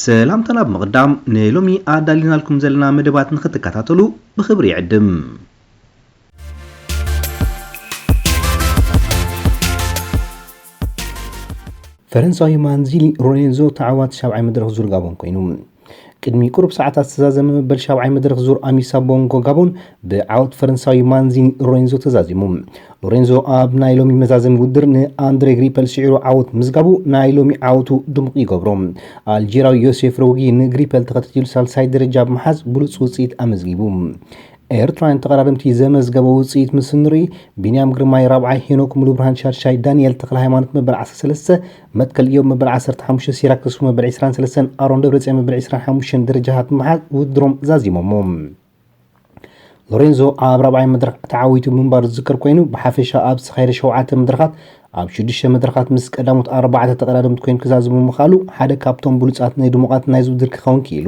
ሰላምታና ብምቕዳም ንሎሚ ኣዳሊናልኩም ዘለና መደባት ንክትከታተሉ ብኽብሪ ይዕድም። ፈረንሳዊ ማንዚሊ ሎሬንዞ ተዓዋቲ ሻብዓይ መድረኽ ዙር ጋቦን ኮይኑ። ቅድሚ ቁሩብ ሰዓታት ዝተዛዘመ መበል ሻብዓይ መድረኽ ዙር ኣሚሳ ቦንጎ ጋቦን ብዓወት ፈረንሳዊ ማንዚኒ ሎሬንዞ ተዛዚሙ። ሎሬንዞ ኣብ ናይ ሎሚ መዛዘሚ ውድድር ንኣንድሬ ግሪፐል ስዒሩ ዓወት ምዝጋቡ ናይ ሎሚ ዓወቱ ድሙቕ ይገብሮ። ኣልጄራዊ ዮሴፍ ሮጊ ንግሪፐል ተኸታቲሉ ሳልሳይ ደረጃ ብምሓዝ ብሉጽ ውጽኢት ኣመዝጊቡ። ኤርትራውያን ተቐዳደምቲ ዘመዝገበ ውጽኢት ምስ ንርኢ፣ ቢንያም ግርማይ ራብዓይ፣ ሄኖክ ሙሉብርሃን ሻድሻይ፣ ዳንኤል ተኽለሃይማኖት መበል ዓሰርተ ሰለስተ፣ መትከል ኢዮብ መበል ዓሰርተ ሓሙሽተ፣ ሲራክ ተስፉ መበል ዕስራን ሰለስተን፣ ኣሮን ደብረጽዮን መበል ዕስራን ሓሙሽተን ደረጃታት ብምሓዝ ውድድሮም ዛዚሞሞ። ሎሬንዞ ኣብ ራብዓይ መድረኽ ተዓዊቱ ምንባሩ ዝዝከር ኮይኑ፣ ብሓፈሻ ኣብ ዝተኻየደ ሸውዓተ መድረኻት ኣብ ሽዱሽተ መድረኻት ምስ ቀዳሞት ኣርባዕተ ተቐዳደምቲ ኮይኑ ክዛዝሙ ምኽኣሉ ሓደ ካብቶም ብሉጻት ንድሙቓት ናይዚ ውድድር ክኸውን ክኢሉ።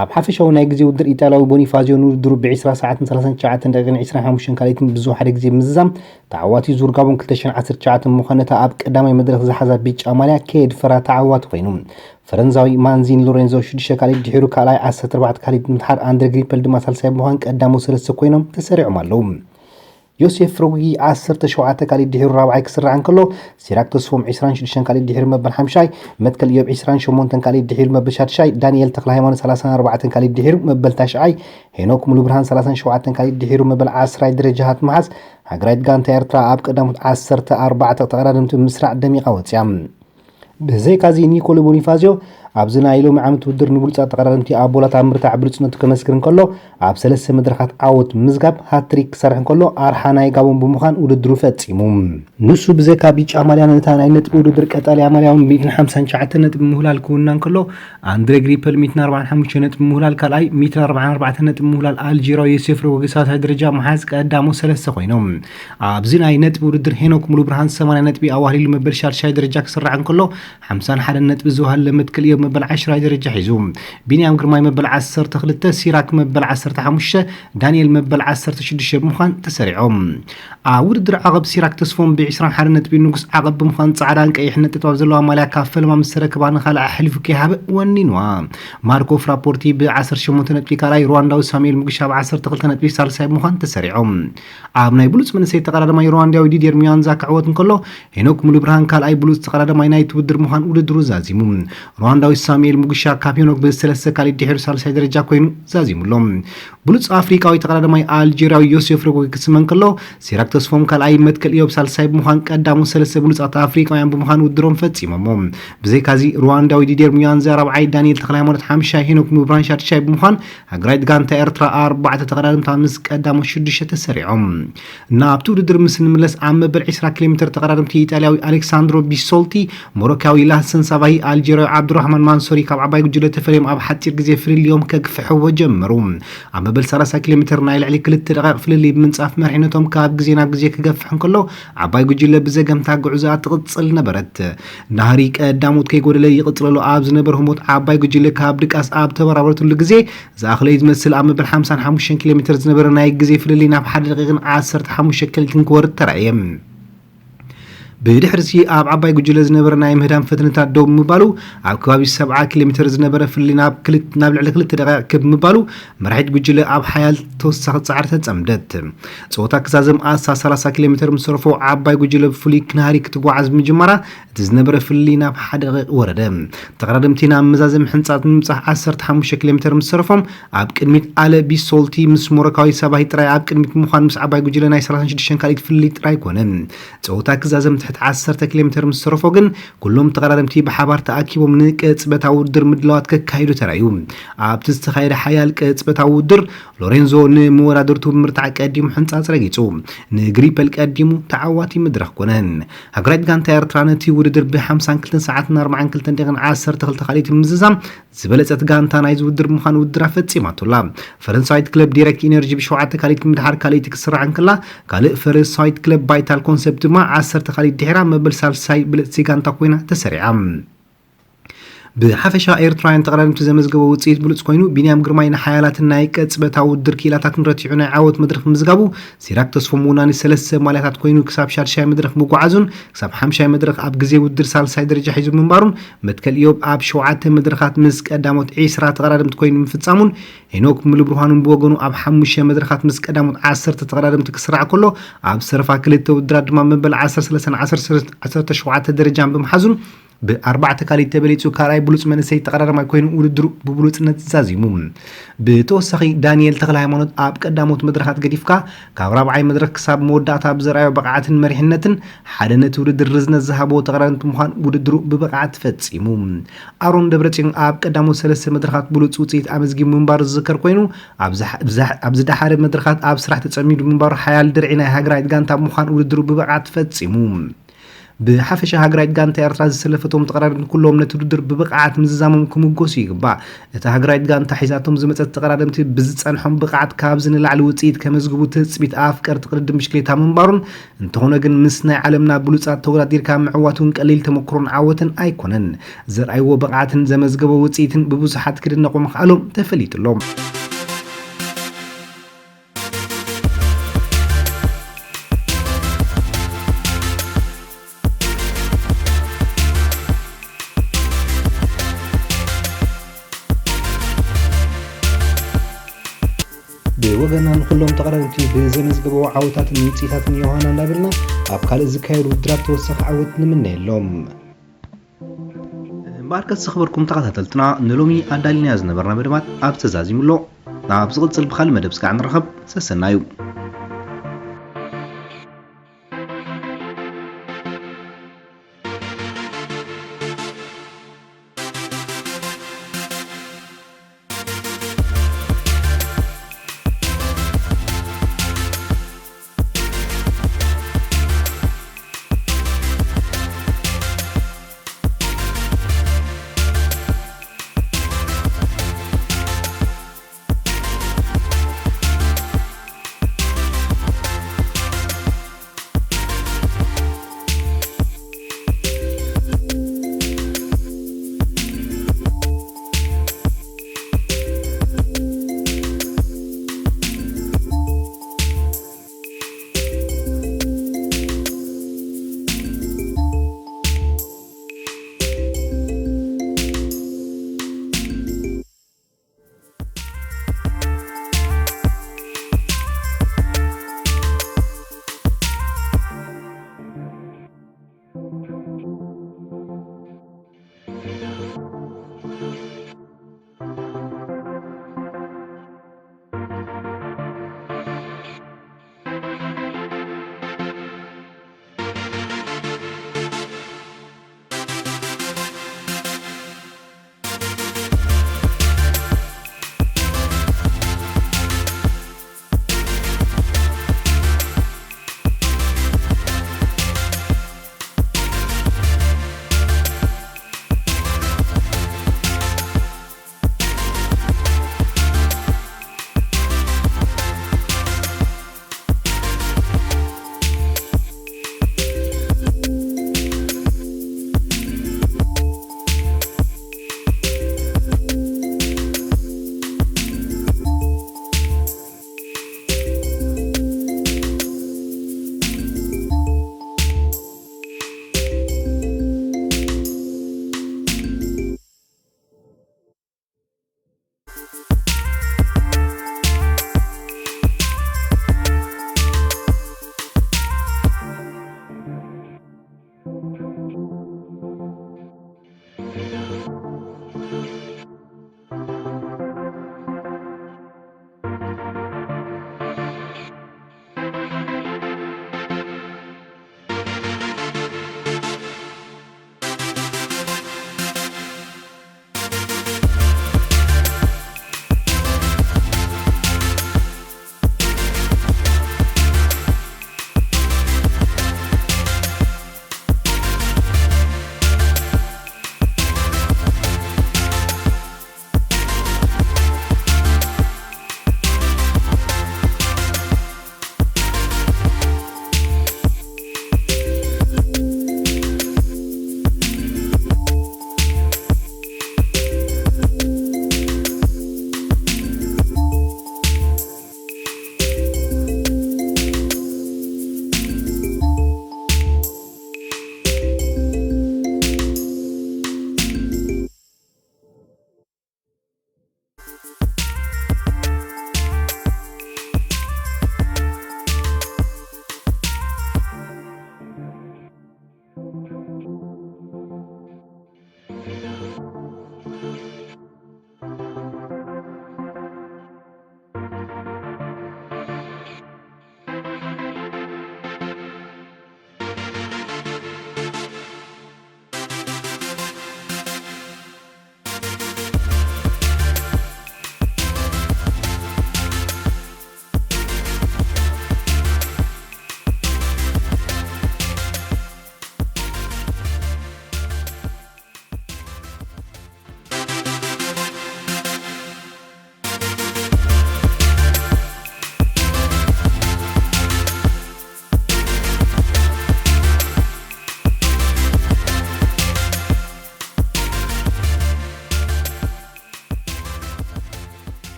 ኣብ ሓፈሻዊ ናይ ግዜ ውድድር ኢጣልያዊ ቦኒፋዚዮ ንውድድሩ ብ ዕስራ ሰዓትን ሰላሳን ትሽዓተን ደቂቕን ዕስራን ሓሙሽተን ካልኢትን ብዝወሓደ ግዜ ምዝዛም ተዓዋቲ ዙር ጋቦን ክልተ ሽሕን ዓሰርተ ትሽዓተን ብምዃን ነታ ኣብ ቀዳማይ መድረኽ ዝሓዛ ቢጫ ማልያ ከየድፈራ ተዓዋቲ ኮይኑ። ፈረንዛዊ ማንዚኒ ሎሬንዞ ሽዱሽተ ካልኢት ድሒሩ ካልኣይ ዓሰርተ ኣርባዕተ ካልኢት ብምድሓር ኣንድረ ግሪፐል ድማ ሳልሳይ ብምዃን ቀዳሞት ሰለስተ ኮይኖም ተሰሪዖም ኣለዉ። ዮሴፍ ሮጊ ዓሰርተ ሸውዓተ ካልኢት ድሒሩ ራብዓይ ክስራዕ እንከሎ፣ ሲራክ ተስፎም ዕስራን ሽዱሽተን ካልኢት ድሒሩ መበል ሓምሻይ፣ መትከል ኢዮብ ዕስራን ሸሞንተን ካልኢት ድሒሩ መበል ሻድሻይ፣ ዳንኤል ተኽለሃይማኖት ሰላሳን ኣርባዕተን ካልኢት ድሒሩ መበል ታሽዓይ፣ ሄኖክ ሙሉብርሃን ሰላሳን ሸውዓተን ካልኢት ድሒሩ መበል ዓስራይ ደረጃታት ምሓዝ፣ ሃገራዊት ጋንታ ኤርትራ ኣብ ቀዳሞት ዓሰርተ ኣርባዕተ ተቐዳደምቲ ብምስራዕ ደሚቓ ወጽያ። ብዘይካዚ ኒኮሎ ቦኒፋዚዮ ኣብዚ ናይ ሎሚ ዓመት ውድድር ንብሉጻት ተቐዳደምቲ ኣቦላት ኣብ ምርታዕ ብሉጽነቱ ከመስክር እንከሎ፣ ኣብ ሰለስተ መድረኻት ዓወት ምዝጋብ ሃትሪክ ክሰርሕ እንከሎ፣ ኣርሓ ናይ ጋቦን ብምዃን ውድድሩ ፈጺሙ። ንሱ ብዘይካ ቢጫ ማልያ ነታ ናይ ነጥቢ ውድድር ቀጠልያ ማልያ እውን ሚእትን ሓምሳን ትሽዓተን ነጥቢ ምህላል ክውና እንከሎ፣ ኣንድሬ ግሪፐል ሚእትን ኣርባዓን ሓሙሽተ ነጥቢ ምህላል ካልኣይ፣ ሚእትን ኣርባዓን ኣርባዕተን ነጥቢ ምህላል ኣልጄራዊ ዮሴፍ ሮጎ ሳልሳይ ደረጃ ምሓዝ ቀዳሞት ሰለስተ ኮይኖም። ኣብዚ ናይ ነጥቢ ውድድር ሄኖክ ሙሉብርሃን ሰማንያ ነጥቢ ኣዋህሊሉ መበል ሻድሻይ ደረጃ ክስራዕ እንከሎ፣ ሓምሳን ሓደን ነጥቢ ዝወሃለ መትከል ኢዮብ መበል ዓሽራይ ደረጃ ሒዙ። ቢንያም ግርማይ መበል ዓሰርተ ክልተ፣ ሲራክ መበል ዓሰርተ ሓሙሽተ፣ ዳንኤል መበል ዓሰርተ ሽዱሽተ ብምዃን ተሰሪዖም። ኣብ ውድድር ዓቐብ ሲራክ ተስፎም ብ ዕስራን ሓደን ነጥቢ ንጉስ ዓቐብ ብምዃን ጻዕዳን ቀይሕን ነጠብጣብ ዘለዋ ማልያ ካብ ፈለማ ምስ ተረከባ ንኻልእ ኣሕሊፉ ከይሃበ ወኒንዋ። ማርኮ ፍራፖርቲ ብ ዓሰርተ ሸሞንተ ነጥቢ ካልኣይ፣ ሩዋንዳዊ ሳሙኤል ሙግሻ ብ ዓሰርተ ክልተ ነጥቢ ሳልሳይ ብምዃን ተሰሪዖም። ኣብ ናይ ብሉጽ መንእሰይ ተቐዳዳማይ ሩዋንዳዊ ዲድየር ሚያንዛ ክዕወት እንከሎ፣ ሄኖክ ሙሉብርሃን ካልኣይ ብሉጽ ተቐዳዳማይ ናይቲ ውድድር ምዃን ውድድሩ ዛዚሙ። ሩዋንዳዊ ሳሙኤል ሙግሻ ካብ ሄኖክ ብሰለስተ ካልኢት ድሒሩ ሳልሳይ ደረጃ ኮይኑ ዛዚሙ ኣሎ። ብሉጽ ኣፍሪቃዊ ተቐዳዳማይ ኣልጄርያዊ ዮሴፍ ሮጎ ክስመ እንከሎ፣ ሲራክ ተስፎም ካልኣይ፣ መትከል ኢዮብ ሳልሳይ ብምዃን ቀዳሞት ሰለስተ ብሉጻት ኣፍሪቃውያን ብምዃን ውድድሮም ፈጺሞሞ። ብዘይካዚ ሩዋንዳዊ ዲድየር ሙያንዛ ራብዓይ፣ ዳንኤል ተኽለሃይማኖት ሓምሻይ፣ ሄኖክ ሙሉብርሃን ሻድሻይ ብምዃን ሃገራዊት ጋንታ ኤርትራ ኣርባዕተ ተቐዳደምታ ምስ ቀዳሞት ሽዱሽተ ተሰሪዖም። ናብቲ ውድድር ምስ እንምለስ ኣብ መበል ዕስራ ኪሎ ሜትር ተቐዳደምቲ ኢጣልያዊ ኣሌክሳንድሮ ቢሶልቲ፣ ሞሮካዊ ላህሰን ሳባሂ፣ ኣልጄርያዊ ዓብዱራህማን ማንሶሪ ካብ ዓባይ ጉጅለ ተፈልዮም ኣብ ሓጺር ግዜ ፍልልዮም ከግፍሕዎ ጀመሩ። ኣብ መበል ሰላሳ ኪሎ ሜትር ናይ ልዕሊ ክልተ ደቂቕ ፍልልይ ብምንጻፍ መሪሕነቶም ካብ ግዜ ናብ ግዜ ክገፍሕ እንከሎ ዓባይ ጉጅለ ብዘገምታ ጉዕዞኣ ትቕጽል ነበረት። ናህሪ ቀዳሞት ከይጎደለ ይቕጽለሉ ኣብ ዝነበረ ህሞት ዓባይ ጉጅለ ካብ ድቃስ ኣብ ተበራበረትሉ ግዜ ዝኣኽለዩ ዝመስል ኣብ መበል ሓምሳን ሓሙሽተን ኪሎ ሜትር ዝነበረ ናይ ግዜ ፍልልይ ናብ ሓደ ደቂቕን ዓሰርተ ሓሙሽተ ከሊትን ክወርድ ተራእየ። ብድሕርሲ ኣብ ዓባይ ጉጅለ ዝነበረ ናይ ምህዳም ፈተነታት ደው ብምባሉ ኣብ ከባቢ ሰብዓ ኪሎ ሜትር ዝነበረ ፍልልይ ናብ ክልት-፣ ናብ ልዕሊ ክልተ ደቂቕ ክብ ምባሉ መራሒት ጉጅለ ኣብ ሓያል ተወሳኺ ጻዕሪ ተጸምደት። ጸወታ ክዛዘም ኣስታት ሰላሳ ኪሎ ሜትር ምስ ተረፎ ዓባይ ጉጅለ ብፍሉይ ክናህሪ ክትጓዓዝ ብምጅማራ እቲ ዝነበረ ፍልልይ ናብ ሓደ ደቂቕ ወረደ። ተቐዳደምቲ ናብ መዛዘሚ ሕንጻት ንምብጻሕ ዓሰርተ ሓሙሽተ ኪሎ ሜትር ምስ ተረፎም ኣብ ቅድሚት ኣለ ቢሶልቲ ምስ ሞሮካዊ ሳባሂ ጥራይ ኣብ ቅድሚት ብምዃን ምስ ዓባይ ጉጅለ ናይ ሰላሳን ሽዱሽተን ካልኢት ፍልልይ ጥራይ ኮነ። ጸወታ ክዛዘም ትሕቲ ዓሰርተ ኪሎ ሜትር ምስ ተረፎ ግን ኩሎም ተቐዳደምቲ ብሓባር ተኣኪቦም ንቅጽበታዊ ውድድር ምድላዋት ከካይዱ ተራእዩ። ኣብቲ ዝተኻየደ ሓያል ቅጽበታዊ ውድድር ሎሬንዞ ንመወዳድርቱ ብምርታዕ ቀዲሙ ሕንጻጽ ረጊጹ፣ ንግሪፐል ቀዲሙ ተዓዋቲ መድረኽ ኮነ። ሃገራዊት ጋንታ ኤርትራ ነቲ ውድድር ብ ሓምሳን ክልተን ሰዓትን ኣርባዓን ክልተን ደቂቕን ዓሰርተ ክልተ ካልኢት ብምዝዛም ዝበለጸት ጋንታ ናይዚ ውድድር ብምዃን ውድድራ ፈጺማቶ ኣላ። ፈረንሳዊት ክለብ ዲረክት ኢነርጂ ብሸውዓተ ካልኢት ምድሓር ካልኢቲ ክትስራዕ እንከላ፣ ካልእ ፈረንሳዊት ክለብ ቫይታል ኮንሰፕት ድማ ዓሰርተ ካልኢት ድሒራ መበል ሳልሳይ ብልጽቲ ጋንታ ኮይና ተሰሪዓ። ብሓፈሻ ኤርትራውያን ተቐዳደምቲ ዘመዝገቦ ውፅኢት ብሉፅ ኮይኑ፣ ቢንያም ግርማይ ንሓያላትን ናይ ቅጽበታዊ ውድድር ክኢላታትን ረቲዑ ናይ ዓወት መድረኽ ምዝጋቡ፣ ሲራክ ተስፎም ወናኒ ሰለስተ ማልያታት ኮይኑ ክሳብ ሻድሻይ መድረኽ ምጉዓዙን ክሳብ ሓምሻይ መድረኽ ኣብ ግዜ ውድድር ሳልሳይ ደረጃ ሒዙ ምንባሩን፣ መትከል ኢዮብ ኣብ ሸውዓተ መድረኻት ምስ ቀዳሞት ዒስራ ተቐዳደምቲ ኮይኑ ምፍጻሙን፣ ሄኖክ ሙሉብርሃንን ብወገኑ ኣብ ሓሙሽተ መድረኻት ምስ ቀዳሞት ዓሰርተ ተቐዳደምቲ ክስራዕ ከሎ፣ ኣብ ሰረፋ ክልተ ውድድራት ድማ መበል ዓሰርተ ሰለስተ ዓሰርተ ሸውዓተ ደረጃን ብምሓዙን፣ ብኣርባዕተ ካልኢት ተበሊጹ ካልኣይ ብሉጽ መንእሰይ ተቐዳዳማይ ኮይኑ ውድድሩ ብብሉጽነት ዛዚሙ። ብተወሳኺ ዳንኤል ተኽለ ሃይማኖት ኣብ ቀዳሞት መድረኻት ገዲፍካ ካብ ራብዓይ መድረኽ ክሳብ መወዳእታ ብዘርኣዮ ብቕዓትን መሪሕነትን ሓደ ነቲ ውድድር ርዝነት ዝሃቦ ተቐዳዳምቲ ምዃን ውድድሩ ብብቕዓት ፈጺሙ። ኣሮን ደብረጽዮን ኣብ ቀዳሞት ሰለስተ መድረኻት ብሉጽ ውጽኢት ኣመዝጊቡ ምንባሩ ዝዝከር ኮይኑ፣ ኣብ ዝሓ- ብዝሓ- ኣብ ዝደሓረ መድረኻት ኣብ ስራሕ ተጸሚዱ ምንባሩ ሓያል ድርዒ ናይ ሃገራዊት ጋንታ ምዃን ውድድሩ ብብቕዓት ፈጺሙ። ብሓፈሻ ሃገራዊት ጋንታ ኤርትራ ዝሰለፈቶም ተቐዳደምቲ ኩሎም ነቲ ውድድር ብብቕዓት ምዝዛሞም ክምጎሱ ይግባእ። እታ ሃገራዊት ጋንታ ሒዛቶም ዝመጸት ተቐዳደምቲ ብዝጸንሖም ብቕዓት ካብዚ ንላዕሊ ውጽኢት ከመዝግቡ ትጽቢት ኣፍቀርቲ ቅድድም ብሽክሌታ ምንባሩን፣ እንተኾነ ግን ምስ ናይ ዓለምና ብሉጻት ተወዳዲርካ ምዕዋት እውን ቀሊል ተመክሮን ዓወትን ኣይኮነን። ዘርኣይዎ ብቕዓትን ዘመዝገቦ ውጽኢትን ብብዙሓት ክድነቑ ምኽኣሎም ተፈሊጡ ኣሎ። ብወገና ንኩሎም ተቐዳደምቲ ብዘመዝገበዎ ዓወታትን ውፅኢታትን ዮሃና እንዳበልና ኣብ ካልእ ዝካየዱ ውድድራት ተወሳኺ ዓወት ንምነየሎም። እምበኣርከስ ዝኽበርኩም ተኸታተልትና ንሎሚ ኣዳሊናዮ ዝነበርና መደባት ኣብ ተዛዚሙ ኣሎ። ናብ ዝቕጽል ብኻልእ መደብ ስጋዕ ንራኸብ። ሰሰናዩ።